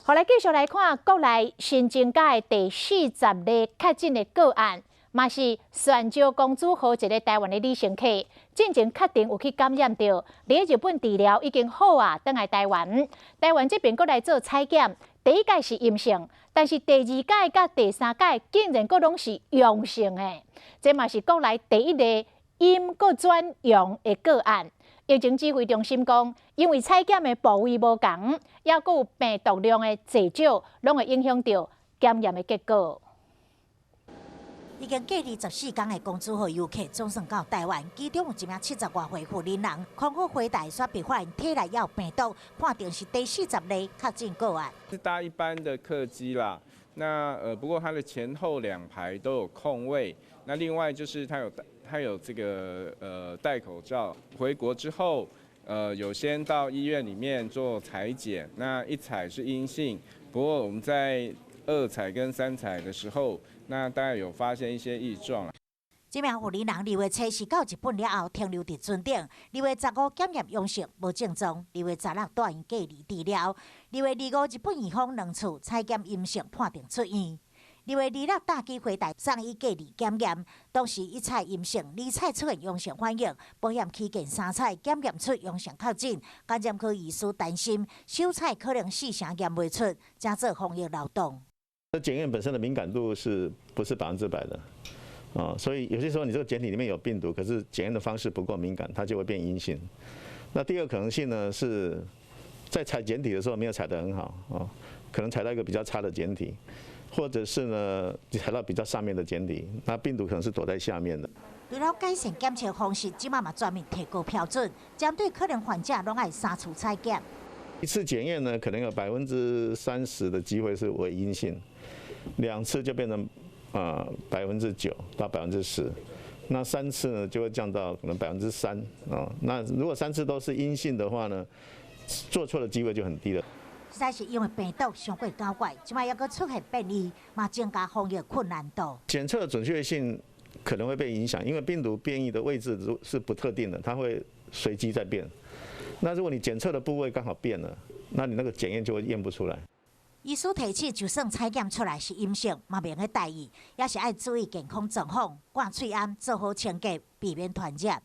好，來繼續來看國內新增加的第40例確診的個案，嘛是璇石公主號一个台灣的女乘客，進前確定有去感染著，佇日本治療已經好啊，轉來台灣。台灣這邊閣來做採檢，第一擺是陰性，但是第二擺佮第三擺竟然閣攏是陽性的，這嘛是國內第一例陰閣轉陽的個案。疫情指揮中心講，因為採檢的部位無仝，抑閣有病毒量的濟少，攏會影響著檢驗的結果。已經隔離14天的公主號遊客總算到台灣，其中有一名70外歲婦人，空服回台煞被發現體內有病毒，判定是第40例確診個案。是搭一般的客機啦，那不過它的前後兩排都有空位，那另外就是他有這個戴口罩，回國之後，有先到醫院裡面做採檢，那一採是陰性，不過我們在二採跟三採的時候，那大概有發現一些異狀。這名婦人2月初四到日本了後，停留佇船頂，2月15檢驗陽性無症狀，2月16住院隔離治療，2月25日本院方兩次採檢陰性判定出院。2月26搭機回台送醫隔離檢驗，當時一採陰性，二採出現陽性反應，保險起見三採檢驗出陽性確診。感染科醫師擔心，首採可能四成驗袂出，才做防疫漏洞。這檢驗本身的敏感度是不是100%的？啊，所以有些時候你這個檢體裡面有病毒，可是檢驗的方式不夠敏感，它就會變陰性。那第二個可能性呢，是在採檢體的時候沒有採得很好，啊，可能採到一個比較差的檢體。或者是呢，採到比較上面的檢體，那病毒可能是躲在下面的。除了改善檢測方式，這擺嘛全面提高標準，針對可能患者攏愛三次採檢。一次檢驗呢，可能有30%的機會是為陰性，兩次就變成9%到10%，那三次呢就會降到可能3%啊。那如果三次都是陰性的話呢，做錯的機會就很低了。實在是因為病毒傷過狡怪，這擺猶閣出現變異，嘛增加防疫困難度。檢測的準確性可能會被影響，因為病毒變異的位置是不特定的，它會隨機在變。那如果你檢測的部位剛好變了，那你那個檢驗就會驗不出來。醫師提醒，就算採檢出來是陰性，嘛袂用閣大意，也是愛注意健康狀況，掛喙罨，做好清潔，避免傳染。